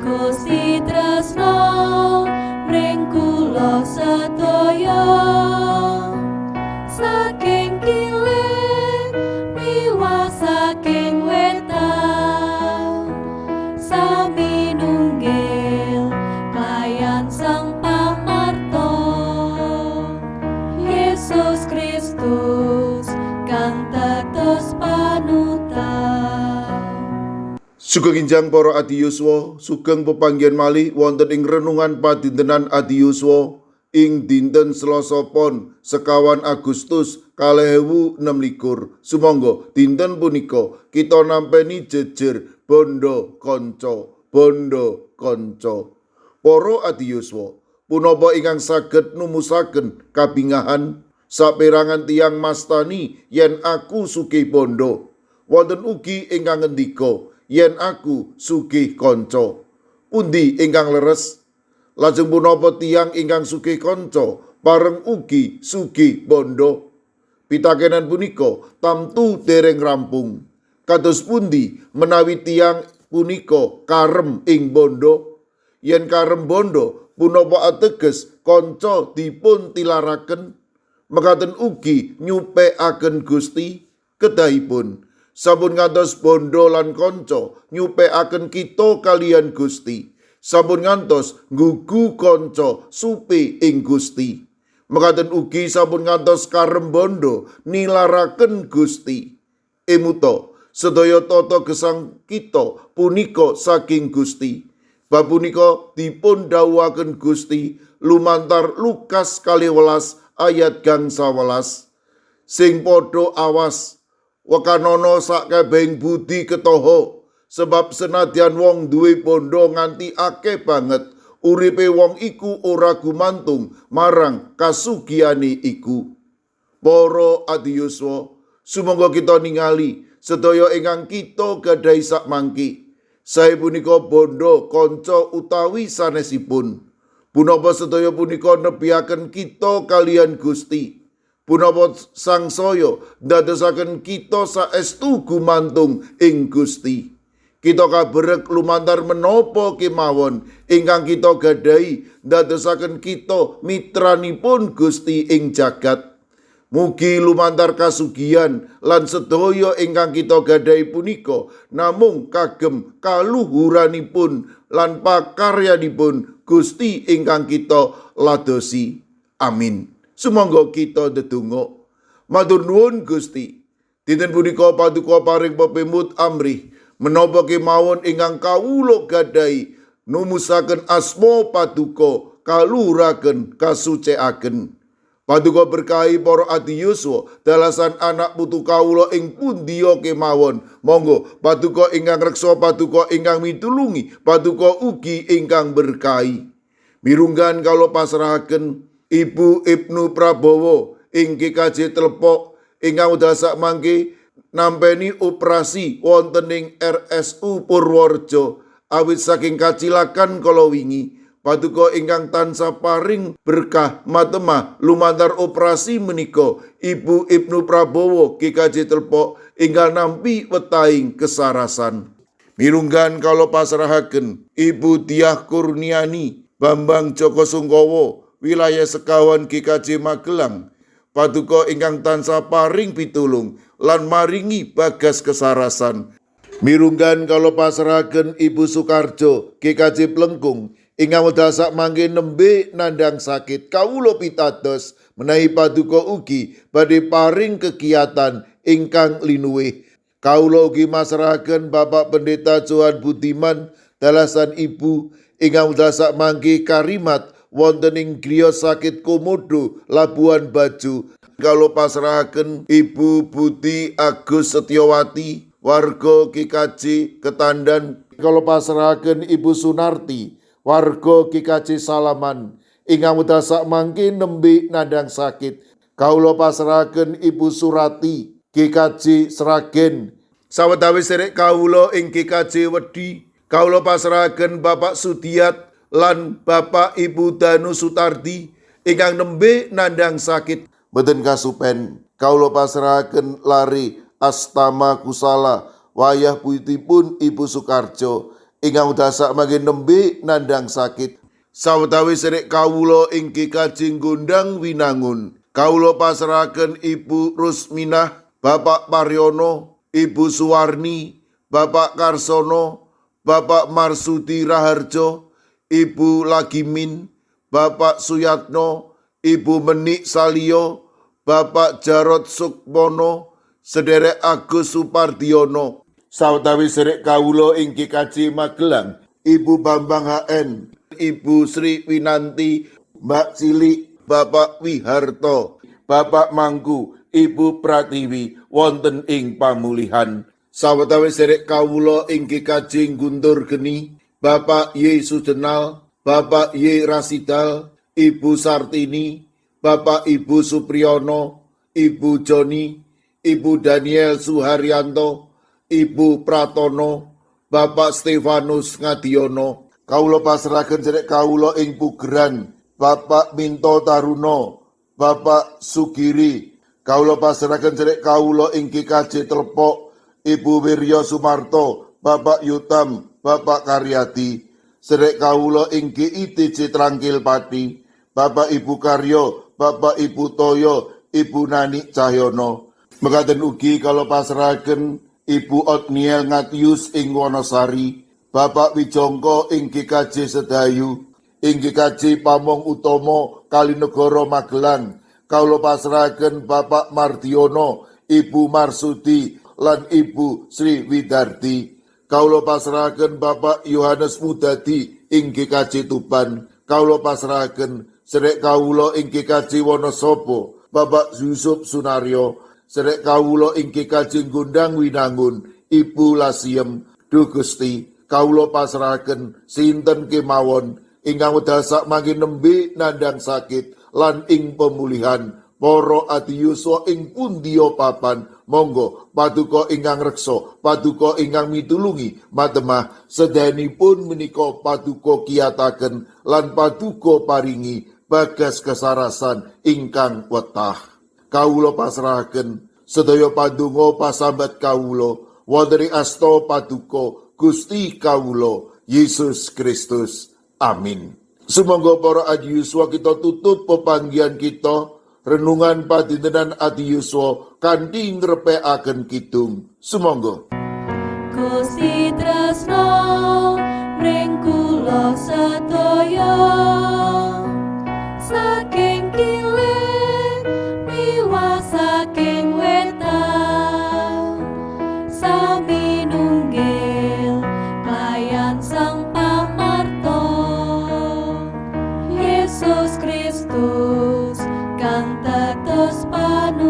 Gusti tresna mring kula sedaya, saking kilen miwah saking wetan, sami nunggil klayan Sang Pamarta, Yesus Kristus kang dados panutan. Sugeng enjang, para adi yuswa, sugeng pepanggihan malih wonten ing renungan padintenan adi yuswa ing dinten Selasa Pon 25 Agustus 2026. Sumangga dinten punika kita nampeni jejer bondo kanca, bondo kanca. Para adi yuswa, punapa ingkang saged numusaken kabingahan? Saperangan tiyang mastani yen aku sugih bondo. Wonten ugi ingkang ngendika yen aku sugih kanca. Pundi ingkang leres? Lajeng punapa tiyang ingkang sugih kanca pareng ugi sugih bondo? Pitakenan punika tamtu dereng rampung. Kados pundi menawi tiyang punika karem ing bondo? Yen karem bondo, punapa ateges kanca dipun tilaraken? Mekaten ugi nyupekaken Gusti kedahipun. Sampun ngantos bondo lan kanca nyupekaken kita kaliyan Gusti. Sampun ngantos nggugu kanca supe ing Gusti. Mekaten ugi sampun ngantos karem bondo nilaraken Gusti. Emuta, sedaya tata gesang kita punika saking Gusti. Bab punika dipun dawuhaken Gusti lumantar Lukas 12 ayat 11. Sing padha awas, wekanono sakabehing budi ketoho, sebab senadyan wong duwe bondo nganti akeh banget, uripe wong iku ora gumantung marang kasugihane iku. Para adiyuswa, sumangga kita ningali sedaya ingkang kita gadahi sakmangke, sae punika bondo, kanca utawi sanesipun. Punapa sedaya punika nebiaken kita kaliyan Gusti? Punapa sangsaya ndadosaken kita saestu gumantung ing Gusti? Kita kaberek lumantar menapa kemawon ingkang kita gadahi ndadosaken kita mitranipun Gusti ing jagat. Mugi lumantar kasugihan lan sedaya ingkang kita gadahi punika namung kagem kaluhuranipun lan pakaryanipun Gusti ingkang kita ladosi. Amin. Sumangga kita ndedonga. Matur nuwun, Gusti. Dinten punika paduka paring pepemut amrih menapa kemawon ingkang kawula gadahi numusaken asma paduka, kaluhuraken, kasucikaken. Paduka berkahi para adi yuswa dalasan anak putu kawula ing pundiya kemawon. Monggo paduka ingkang reksa, paduka ingkang mitulungi, paduka ugi ingkang berkahi. Mirunggan kawula pasrahaken Ibu Ibnu Prabowo ing GKJ Telepok ingkang wekdal sakmangke nampeni operasi wonten ing RSU Purworejo awit saking kacilakan kala wingi. Paduka ingkang tansah paring berkah matemah lumantar operasi menika. Ibu Ibnu Prabowo GKJ Telepok ingkang nampi wetahing kesarasan. Mirunggan kawula pasrahaken Ibu Diah Kurniani Bambang Joko Sungkowo, wilayah sekawan GKJ Magelang. Paduka ingkang tansah paring pitulung lan maringi bagas kesarasan. Mirunggan kawula pasrahaken Ibu Sukarjo GKJ Plengkung ingkang wekdal sakmangke nembe nandang sakit. Kawula pitados menawi paduka ugi badhe paring kegiatan ingkang linuwih. Kawula ugi masrahaken Bapak Pendeta Johan Budiman dalasan Ibu ingkang wekdal sakmangke karimat wonten ing griya sakit Komodo, Labuan Bajo. Kawula pasrahaken Ibu Budi Agus Setiawati, warga GKJ Ketandan. Kawula pasrahaken Ibu Sunarti, warga GKJ Salaman ingkang wekdal sakmangke nembe nandang sakit. Kawula pasrahaken Ibu Surati, GKJ Sragen. Sawetawis sedherek kawula ing GKJ Wedi, kawula pasrahaken Bapak Sudiat lan Bapak Ibu Danu Sutardi ingkang nembe nandang sakit. Boten kasupen kawula pasrahaken lare Astama Kusala wayah putipun Ibu Sukarjo. Ingkang wekdal mangke nembe nandhang sakit. Sawetawis sedherek kawula ing GKJ Gondang Winangun, kawula pasrahaken Ibu Rusminah, Bapak Paryono, Ibu Suwarni, Bapak Karsono, Bapak Marsudi Raharjo, Ibu Lagimin, Bapak Suyatno, Ibu Menik Salio, Bapak Jarod Sukmono, Sederek Agus Supardiono. Sawetawis sedherek kawula ing GKJ Magelang, Ibu Bambang HN, Ibu Sri Winanti, Mbak Cilik, Bapak Wiharto, Bapak Mangku, Ibu Pratiwi wonten ing pamulihan. Sawetawis sedherek kawula ing GKJ Guntur Geni, Bapak Y Sujenal, Bapak Y Rasidal, Ibu Sartini, Bapak Ibu Supriyono, Ibu Joni, Ibu Daniel Suharyanto, Ibu Pratono, Bapak Stefanus Ngadiono. Kawula pasrahaken sedherek kawula ing Pugeran, Bapak Minto Taruno, Bapak Sugiri. Kawula pasrahaken sedherek kawula ing GKJ Telepok, Ibu Wirya Sumarto, Bapak Yutam, Bapak Karyadi. Sedherek kawula ing GITC Trangkil Pati, Bapak Ibu Karyo, Bapak Ibu Toyo, Ibu Nani Cahyono. Mekaten ugi kawula pasrahaken Ibu Otniel Ngatius ing Wonosari, Bapak Wijongko ing GKJ Sedayu, ing GKJ Pamong Utomo Kalinegoro Magelang. Kawula pasrahaken Bapak Mardiono, Ibu Marsudi lan Ibu Sri Widarti. Kawula pasrahaken Bapak Yohanes Mudadi ing GKJ Tuban. Kawula pasrahaken sedherek kawula ing GKJ Wonosobo, Bapak Yusuf Sunaryo. Sedherek kawula ing GKJ Gondang Winangun, Ibu Lasiem. Duh Gusti, kawula pasrahaken sinten kemawon ingkang wekdal sakmangke nembe nandhang sakit lan ing pemulihan. Para adiyuswa ing pundiya papan, monggo paduka ingkang reksa, paduka ingkang mitulungi matemah sedayanipun menika paduka kiyataken lan paduka paringi bagas kesarasan ingkang wetah. Kawula pasrahaken sedaya pandonga pasambat kawula wonten ing asta paduka Gusti kawula Yesus Kristus. Amin. Sumangga para adiyuswa kita tutup pepanggihan kita renungan padintenan adiyuswa kanthi ngrepekaken kidung. Sumangga. Gusti tresno mring kula sedaya, saking kilen miwah saking wetan, sami nunggil klayan Sang Pamarta, Yesus Kristus kang dados panutan.